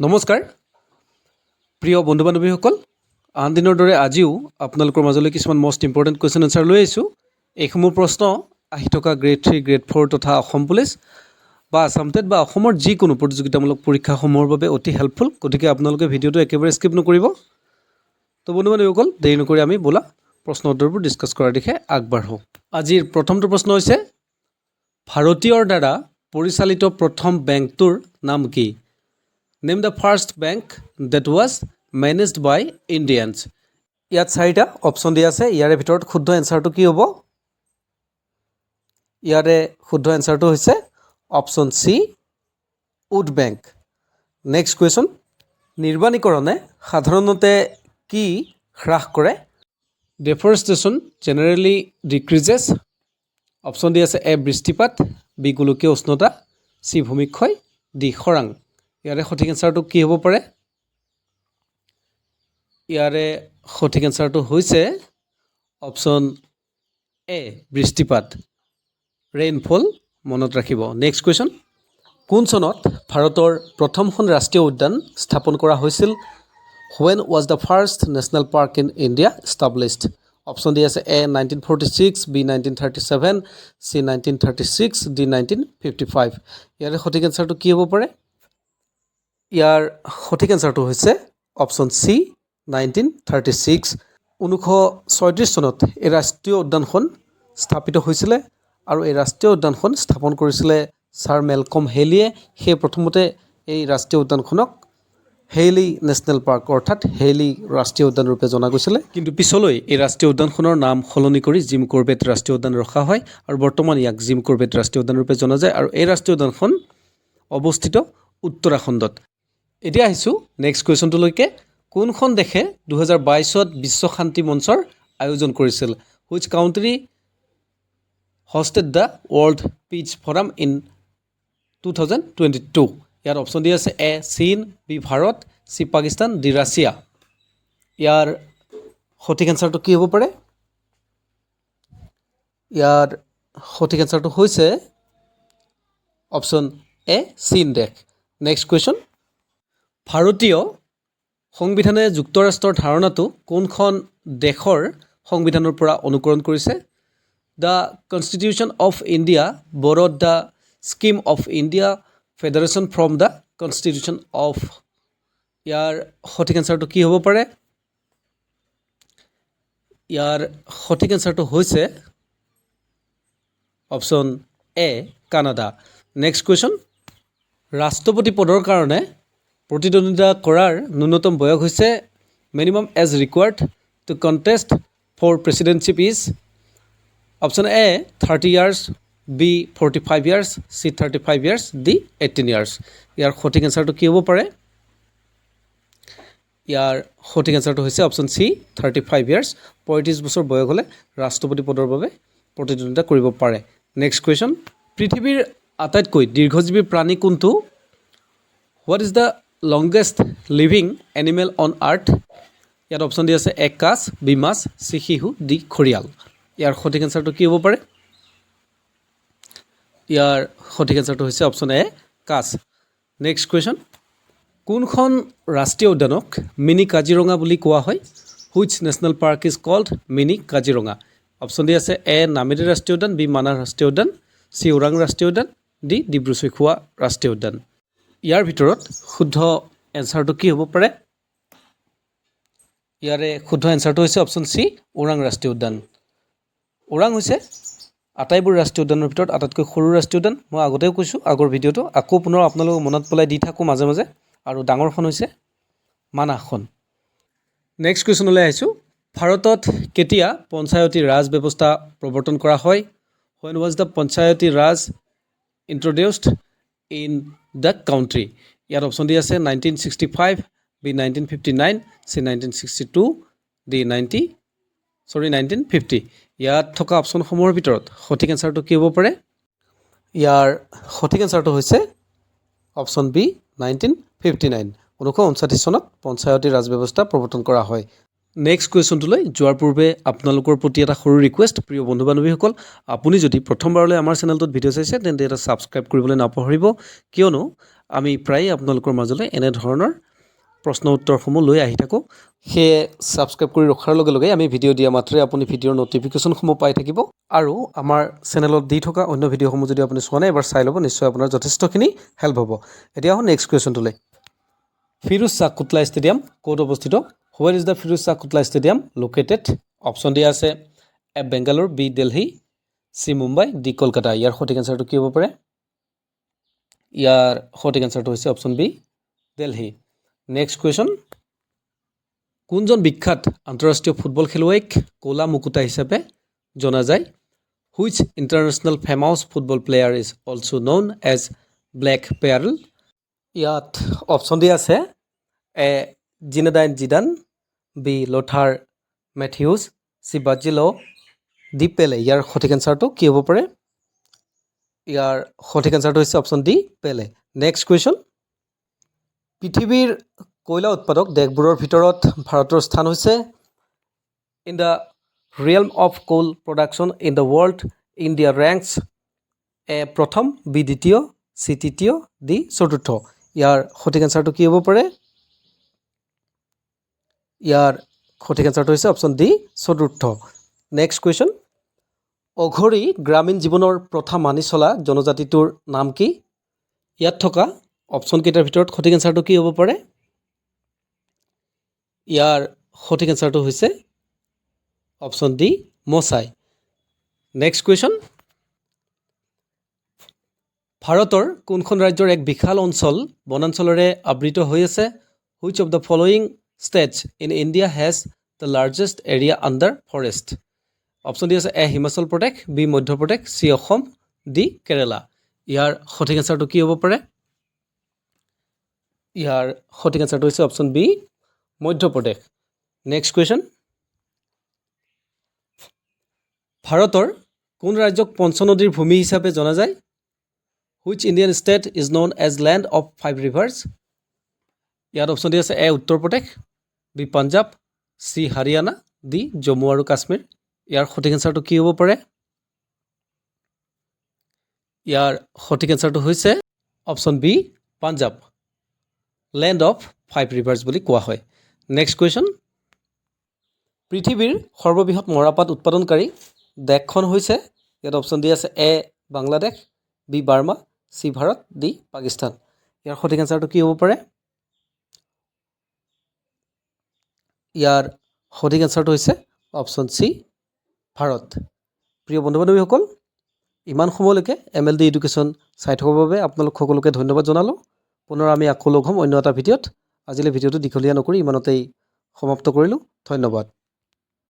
নমস্কাৰ প্ৰিয় বন্ধু বান্ধৱীসকল, আন দিনৰ দৰে আজিও আপোনালোকৰ মাজলৈ কিছুমান মষ্ট ইম্পৰ্টেণ্ট কুৱেশ্যন এনচাৰ লৈ আহিছোঁ। এইসমূহ প্ৰশ্ন আহি থকা গ্ৰেড 3, গ্ৰেড 4 তথা অসম পুলিচ বা আছাম টেট বা অসমৰ যিকোনো প্ৰতিযোগিতামূলক পৰীক্ষাসমূহৰ বাবে অতি হেল্পফুল। গতিকে আপোনালোকে ভিডিঅ'টো একেবাৰে স্কিপ নকৰিব। তো বন্ধু বান্ধৱীসকল, দেৰি নকৰি আমি ব'লা প্ৰশ্ন উত্তৰবোৰ ডিছকাছ কৰাৰ দিশে আগবাঢ়োঁ। আজিৰ প্ৰথমটো প্ৰশ্ন হৈছে, ভাৰতীয়ৰ দ্বাৰা পৰিচালিত প্ৰথম বেংকটোৰ নাম কি? Name the first bank that was managed by Indians. ইয়াত চাৰিটা অপশ্যন দিয়া আছে। ইয়াৰে ভিতৰত শুদ্ধ এনচাৰটো কি হ'ব? ইয়াৰে শুদ্ধ এনচাৰটো হৈছে option C, would bank. Next question, নিৰ্বাণীকৰণে সাধাৰণতে কি হ্ৰাস কৰে? Deforestation generally decreases, option দি আছে এ বৃষ্টিপাত, বি গোলকীয় উষ্ণতা, চি ভূমিক্ষয়, ডি খৰাং। ইয়াৰে সঠিক এনচাৰটো কি হ'ব পাৰে? ইয়াৰে সঠিক এনচাৰটো হৈছে অপশ্যন এ বৃষ্টিপাত, ৰেইনফল, মনত ৰাখিব। নেক্সট কুৱেশ্যন, কোন চনত ভাৰতৰ প্ৰথমখন ৰাষ্ট্ৰীয় উদ্যান স্থাপন কৰা হৈছিল? When was the first national park in India established? Option দি আছে এ 1946, B 1937, C 1936, D 1955। ইয়াৰে সঠিক এনচাৰটো কি হ'ব পাৰে? ইয়াৰ সঠিক এনচাৰটো হৈছে অপশ্যন চি 1936। 1936 চনত এই ৰাষ্ট্ৰীয় উদ্যানখন স্থাপিত হৈছিলে আৰু এই ৰাষ্ট্ৰীয় উদ্যানখন স্থাপন কৰিছিলে ছাৰ মেলকম হেইলিয়ে। সেই প্ৰথমতে এই ৰাষ্ট্ৰীয় উদ্যানখনক হেইলি নেশ্যনেল পাৰ্ক, অৰ্থাৎ হেইলি ৰাষ্ট্ৰীয় উদ্যান ৰূপে জনা গৈছিলে। কিন্তু পিছলৈ এই ৰাষ্ট্ৰীয় উদ্যানখনৰ নাম সলনি কৰি জিম কৰবেট ৰাষ্ট্ৰীয় উদ্যান ৰখা হয় আৰু বৰ্তমান ইয়াক জিম কৰবেট ৰাষ্ট্ৰীয় উদ্যান ৰূপে জনা যায় আৰু এই ৰাষ্ট্ৰীয় উদ্যানখন অৱস্থিত উত্তৰাখণ্ডত। এতিয়া আহিছোঁ নেক্সট কুৱেশ্যনটোলৈকে। কোনখন দেশে 2022ত বিশ্ব শান্তি মঞ্চৰ আয়োজন কৰিছিল? Which country hosted the World Peace Forum in 2022? ইয়াত অপশ্যন দি আছে এ চীন, B Bharat, C Pakistan, D Russia. ইয়াৰ সঠিক এনচাৰটো কি হ'ব পাৰে? ইয়াৰ সঠিক এনচাৰটো হৈছে অপশ্যন এ চীন দেশ। নেক্সট কুৱেশ্যন, ভাৰতীয় সংবিধানে যুক্তৰাষ্ট্ৰৰ ধাৰণাটো কোনখন দেশৰ সংবিধানৰ পৰা অনুকৰণ কৰিছে? The Constitution of India borrowed the scheme of India federation from the constitution of, ইয়াৰ সঠিক এনচাৰটো কি হ'ব পাৰে? ইয়াৰ সঠিক এনচাৰটো হৈছে option A Canada. Next question, ৰাষ্ট্ৰপতি পদৰ কাৰণে প্ৰতিদ্বন্দ্বিতা কৰাৰ ন্যূনতম বয়স হৈছে, minimum age required to contest for presidentship is, option A 30 years, B 45 years, C 35 years, D 18 years। ইয়াৰ সঠিক এনচাৰটো কি হ'ব পাৰে? ইয়াৰ সঠিক এনচাৰটো হৈছে অপশ্যন চি 35 ইয়াৰ্ছ। 35 বছৰ বয়স হ'লে ৰাষ্ট্ৰপতি পদৰ বাবে প্ৰতিদ্বন্দ্বিতা কৰিব পাৰে। নেক্সট কুৱেশ্যন, পৃথিৱীৰ আটাইতকৈ দীৰ্ঘজীৱী প্ৰাণী কোনটো? What is the longest living animal on earth? ইয়াত অপশ্যন দি আছে এ কাছ, বি মাছ, চি শিহু, ডি ঘৰিয়াল। ইয়াৰ সঠিক এনচাৰটো কি হ'ব পাৰে? ইয়াৰ সঠিক এনচাৰটো হৈছে অপশ্যন এ কাছ। নেক্সট কুৱেশ্যন, কোনখন ৰাষ্ট্ৰীয় উদ্যানক মিনি কাজিৰঙা বুলি কোৱা হয়? Which national park is called Mini Kaziranga? Option দি আছে এ নামেৰি ৰাষ্ট্ৰীয় উদ্যান, বি মানাহ ৰাষ্ট্ৰীয় উদ্যান, চি ওৰাং ৰাষ্ট্ৰীয় উদ্যান, ডি ডিব্ৰু চৈখোৱা ৰাষ্ট্ৰীয় উদ্যান। ইয়াৰ ভিতৰত শুদ্ধ এনচাৰটো কি হ'ব পাৰে? ইয়াৰে শুদ্ধ এনচাৰটো হৈছে অপশ্যন চি ওৰাং ৰাষ্ট্ৰীয় উদ্যান। ওৰাং হৈছে আটাইবোৰ ৰাষ্ট্ৰীয় উদ্যানৰ ভিতৰত আটাইতকৈ সৰু ৰাষ্ট্ৰীয় উদ্যান। মই আগতেও কৈছোঁ আগৰ ভিডিঅ'টো, আকৌ পুনৰ আপোনালোকক মনত পেলাই দি থাকোঁ মাজে মাজে। আৰু ডাঙৰখন হৈছে মানাহখন। নেক্সট কুৱেশ্যনলৈ আহিছোঁ। ভাৰতত কেতিয়া পঞ্চায়তী ৰাজ ব্যৱস্থা প্ৰৱৰ্তন কৰা হয়? When was the Panchayati Raj introduced in the country? ইয়াত অপশ্যন দি আছে 1965, B 1959, C 1962, D ninety sorry 1950। ইয়াত থকা অপশ্যনসমূহৰ ভিতৰত সঠিক এনচাৰটো কি হ'ব পাৰে? ইয়াৰ সঠিক এনচাৰটো হৈছে অপশ্যন বি 1959। 1959 চনত পঞ্চায়তী ৰাজ ব্যৱস্থা প্ৰৱৰ্তন কৰা হয়। নেক্সট কুৱেশ্যনটোলৈ যোৱাৰ পূৰ্বে আপোনালোকৰ প্ৰতি এটা সৰু ৰিকুৱেষ্ট। প্ৰিয় বন্ধু বান্ধৱীসকল, আপুনি যদি প্ৰথমবাৰলৈ আমাৰ চেনেলটোত ভিডিঅ' চাইছে, তেন্তে এটা ছাবস্ক্ৰাইব কৰিবলৈ নাপাহৰিব, কিয়নো আমি প্ৰায়ে আপোনালোকৰ মাজলৈ এনেধৰণৰ প্ৰশ্ন উত্তৰসমূহ লৈ আহি থাকোঁ। সেয়ে ছাবস্ক্ৰাইব কৰি ৰখাৰ লগে লগে আমি ভিডিঅ' দিয়া মাত্ৰে আপুনি ভিডিঅ'ৰ ন'টিফিকেশ্যনসমূহ পাই থাকিব। আৰু আমাৰ চেনেলত দি থকা অন্য ভিডিঅ'সমূহ যদি আপুনি চোৱা নাই, এবাৰ চাই ল'ব, নিশ্চয় আপোনাৰ যথেষ্টখিনি হেল্প হ'ব। এতিয়া আহোঁ নেক্সট কুৱেশ্যনটোলৈ। ফিৰোজ শ্বাহ কোটলা ষ্টেডিয়াম ক'ত অৱস্থিত? Where is the Feroz Shah Kotla Stadium located? Option দিয়া আছে A Bengaluru, B Delhi, C Mumbai, D Kolkata. ইয়াৰ সঠিক এনচাৰটো কি হ'ব পাৰে? ইয়াৰ সঠিক এনচাৰটো হৈছে option B Delhi. Next question, কোনজন বিখ্যাত আন্তঃৰাষ্ট্ৰীয় ফুটবল খেলুৱৈক ক'লা মুকুতা হিচাপে জনা যায়? Which international famous football player is also known as Black Pearl? ইয়াত অপশ্যন দিয়া আছে A Zinedine Zidane, B Lothar Matthaus, C বাজিলো, ডি পেলে। ইয়াৰ সঠিক এনচাৰটো কি হ'ব পাৰে? ইয়াৰ সঠিক এনচাৰটো হৈছে অপশ্যন ডি পেলে। নেক্সট কুৱেশ্যন, পৃথিৱীৰ কয়লা উৎপাদক দেশবোৰৰ ভিতৰত ভাৰতৰ স্থান হৈছে? In the realm of coal production in the world, India ranks A প্ৰথম, বি দ্বিতীয়, চি তৃতীয়, ডি চতুৰ্থ। ইয়াৰ সঠিক এনচাৰটো কি হ'ব পাৰে? ইয়াৰ সঠিক এনচাৰটো হৈছে অপশ্যন ডি চতুৰ্থ। নেক্সট কুৱেশ্যন, অঘৰী গ্ৰামীণ জীৱনৰ প্ৰথা মানি চলা জনজাতিটোৰ নাম কি? ইয়াত থকা অপশ্যনকেইটাৰ ভিতৰত সঠিক এনচাৰটো কি হ'ব পাৰে? ইয়াৰ সঠিক এনচাৰটো হৈছে অপশ্যন ডি মছাই। নেক্সট কুৱেশ্যন, ভাৰতৰ কোনখন ৰাজ্যৰ এক বিশাল অঞ্চল বনাঞ্চলেৰে আবৃত হৈ আছে? Which of the following states in India has the largest area under forest? Option দি আছে A Himachal Pradesh, B Madhya Pradesh, C Assam, D Kerala. ইয়াৰ সঠিক এনচাৰটো কি হ'ব পাৰে? ইয়াৰ সঠিক এনচাৰটো হৈছে option B Madhya Pradesh. Next question, ভাৰতৰ কোন ৰাজ্যক পঞ্চনদীৰ ভূমি হিচাপে জনা যায়? Which Indian state is known as land of five rivers? ইয়াত অপশ্যন দি আছে A Uttar Pradesh, B Punjab, C Haryana, D Jammu আৰু কাশ্মীৰ। ইয়াৰ সঠিক এনচাৰটো কি হ'ব পাৰে? ইয়াৰ সঠিক এনচাৰটো হৈছে option B Punjab. Land of five rivers বুলি কোৱা হয়। নেক্সট কুৱেশ্যন, পৃথিৱীৰ সৰ্ববৃহৎ মৰাপাট উৎপাদনকাৰী দেশখন হৈছে? ইয়াত অপশ্যন দি আছে A Bangladesh, B Burma, C Bharat, D Pakistan. ইয়াৰ সঠিক এনচাৰটো কি হ'ব পাৰে? ইয়াৰ সঠিক এনচাৰটো হৈছে অপশ্যন চি ভাৰত। প্ৰিয় বন্ধু বান্ধৱীসকল, ইমান সময়লৈকে এম এল ডি এডুকেশ্যন চাই থকাৰ বাবে আপোনালোক সকলোকে ধন্যবাদ জনালোঁ। পুনৰ আমি আকৌ লগ হ'ম অন্য এটা ভিডিঅ'ত। আজিলৈ ভিডিঅ'টো দীঘলীয়া নকৰি ইমানতেই সমাপ্ত কৰিলোঁ। ধন্যবাদ।